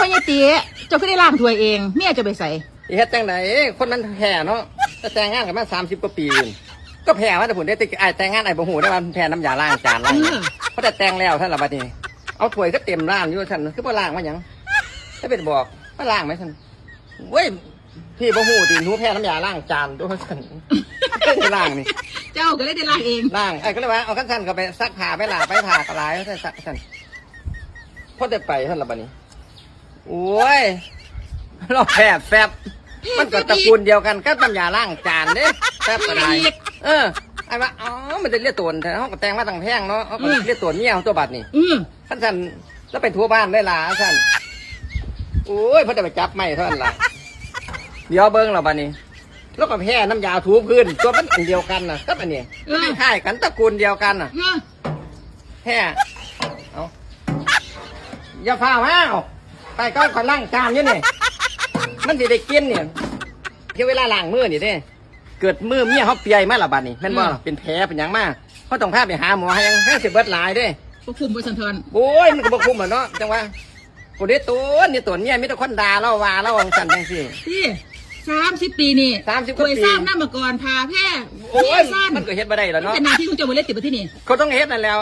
ພໍ່ໃຫຍ່ຕີ ເຈົ້າຄືໄດ້ລ້າງຖ້ວຍເອງ? ເມຍເຈົ້າໄປໃສ? ຊິເຮັດຈັ່ງໃດ? ຄົນມັນແພ້ເນາະ ແຕ່ແຕ່ງງານກັນມາສາມສິບກວ່າປີ ກໍແພ້ມາແຕ່ພຸ້ນເດ້. ແຕ່ອ້າຍແຕ່ງງານ ອ້າຍບໍ່ຮູ້ເດ້ວ່າມັນແພ້ນ້ຳຢາລ້າງຈານລ້າງຫຍັງ. ເອີ ພໍແຕ່ແຕ່ງແລ້ວຊັ້ນລະ ບັດນີ້ ເອົາຖ້ວຍຄືເຕັມຮ້ານຢູ່ຊັ້ນ ຄືບໍ່ລ້າງມາຫຍັງ? ແຕ່ເປັນບອກມາລ້າງໄໝຊັ້ນ. ໂອ້ຍ ພີ່ບໍ່ຮູ້ຕິ ໜູແພ້ນ້ຳຢາລ້າງຈານຕົວະຊັ້ນ ໄດ້ລ້າງນີ້. ເຈົ້າກໍເລີຍໄດ້ລ້າງເອງ? ລ້າງ. ອ້າຍກໍເລີຍວ່າ ເອົາ ຄັນຊັ້ນກໍໄປຊັກຜ້າໄປຫຼ້າໄປ ຜ້າກໍຫຼາຍ ຊັ້ນ ຊັ້ນ. ພໍແຕ່ໄປຊັ້ນລະ ບັດນີ້ ໂອ້ຍ ລາວແພ້ແຟັບ ແພ້ແຟັບ ມັນກໍຕະກູນດຽວກັນກັບນ້ຳຢາລ້າງຈານເດ້ ແຟັບກໍໄດ້. ເອີ ອ້າຍວ່າ ເອົ້າ ມັນຈະເລຍໂຕນແທ້ ເຮົາກໍແຕ່ງມາຕັ້ງແພງເນາະ ເຮົາກໍ ເອີ ເລຍໂຕນເມຍເຮົາຕົວະ ບັດນີ້. ອືມ ຄັນຊັ້ນລາວໄປທົ່ວບ້ານເລີຍລະຊັ້ນ. ໂອ້ຍ ພໍໄດ້ໄປຈັບໄມ້ເທົ່ານັ້ນລະ ດຽວເບິ່ງລະບັດນີ້ ລາວກໍແພ້ນ້ຳຢາຖູພື້ນຕົວະ ມັນອັນດຽວກັນນະ ກັບອັນນີ້. ເອີ ມັນຄ້າຍກັນ ຕະກູນດຽວກັນນະ. ເອີ ແພ້ ເອົາ ຢ່າຟ້າວມາ ເອົາ ໄປກ່ອນ ຂ້ອຍລ້າງຈານຢູ່ນີ້ ມັນຊິໄດ້ກິ່ນນີ້. ເວລາລ້າງມືນີ້ເດ້ ເກີດມືເມຍເຮົາເປື່ອຍມາລະບັດນີ້ ແມ່ນບໍ່? ເອີ ເປັນແຜເປັນຫຍັງມາ ເຮົາຕ້ອງພາໄປຫາໝໍໃຫ້ ແຮງຊິເບິດຫຼາຍເດ້. ບໍ່ຄຸ້ມບໍ່ສັນທອນ. ໂອ້ຍ ມັນກໍບໍ່ຄຸ້ມລະເນາະ ຈັ່ງວ່າ ໂອ້ ເລຍໂຕນ ເລຍໂຕນເມຍ ມີແຕ່ຄົນດ່າລາວ ວ່າລາວຈັ່ງຊັ້ນຈັ່ງຊີ້. ຕິ ສາມສິບປີນີ້ ສາມຖ້ວຍຊາມ ກວ່າປີ ນ້ຳມະກອນ ຜ້າແພ້ ໂອ້ຍ ເມຍຊານ ມັນກໍເຮັດບໍ່ໄດ້ລະເນາະ. ເປັນໜ້າທີ່ຂອງເຈົ້າໝົດເລີຍຕິ ບັດທີນີ້? ກໍຕ້ອງເຮັດນັ້ນແຫຼ້ວ.